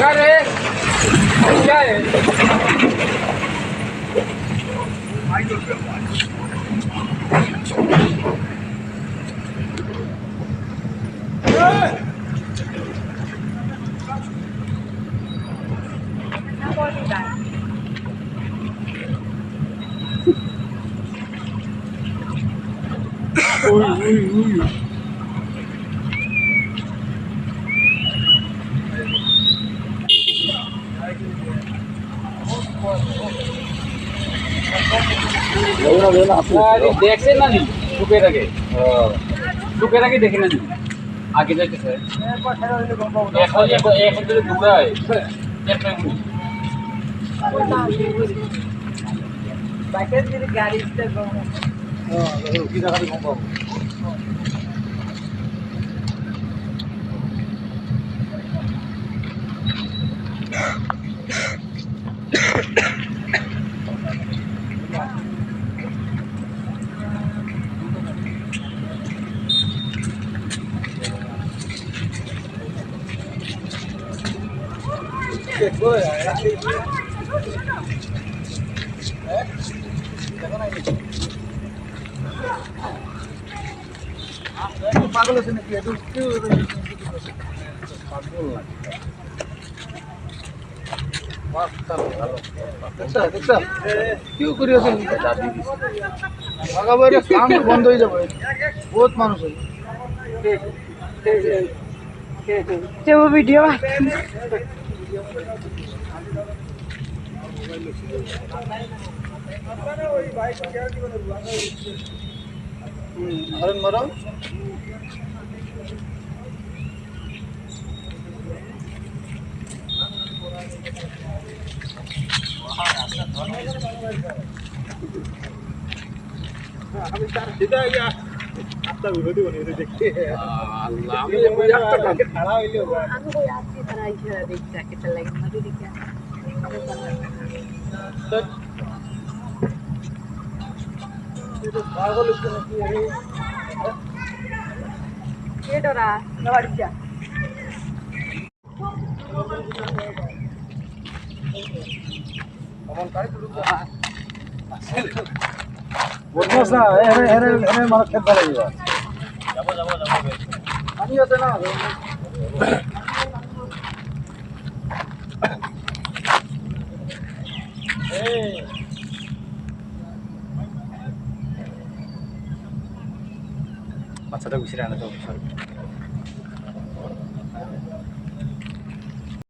अरे क्या है দেখছে না নি শুকে থাকে শুকে থাকে দেখে না নি আগে যাইতেছে এখন এখন যদি দৌড়ায় গাড়ি পাগল আছে নাকি? বন্ধ হয়ে যাবে, বহুত মানুষ ভিডিও হরেন মারো। বাচ্চাটা গুছিয়ে আনা তো।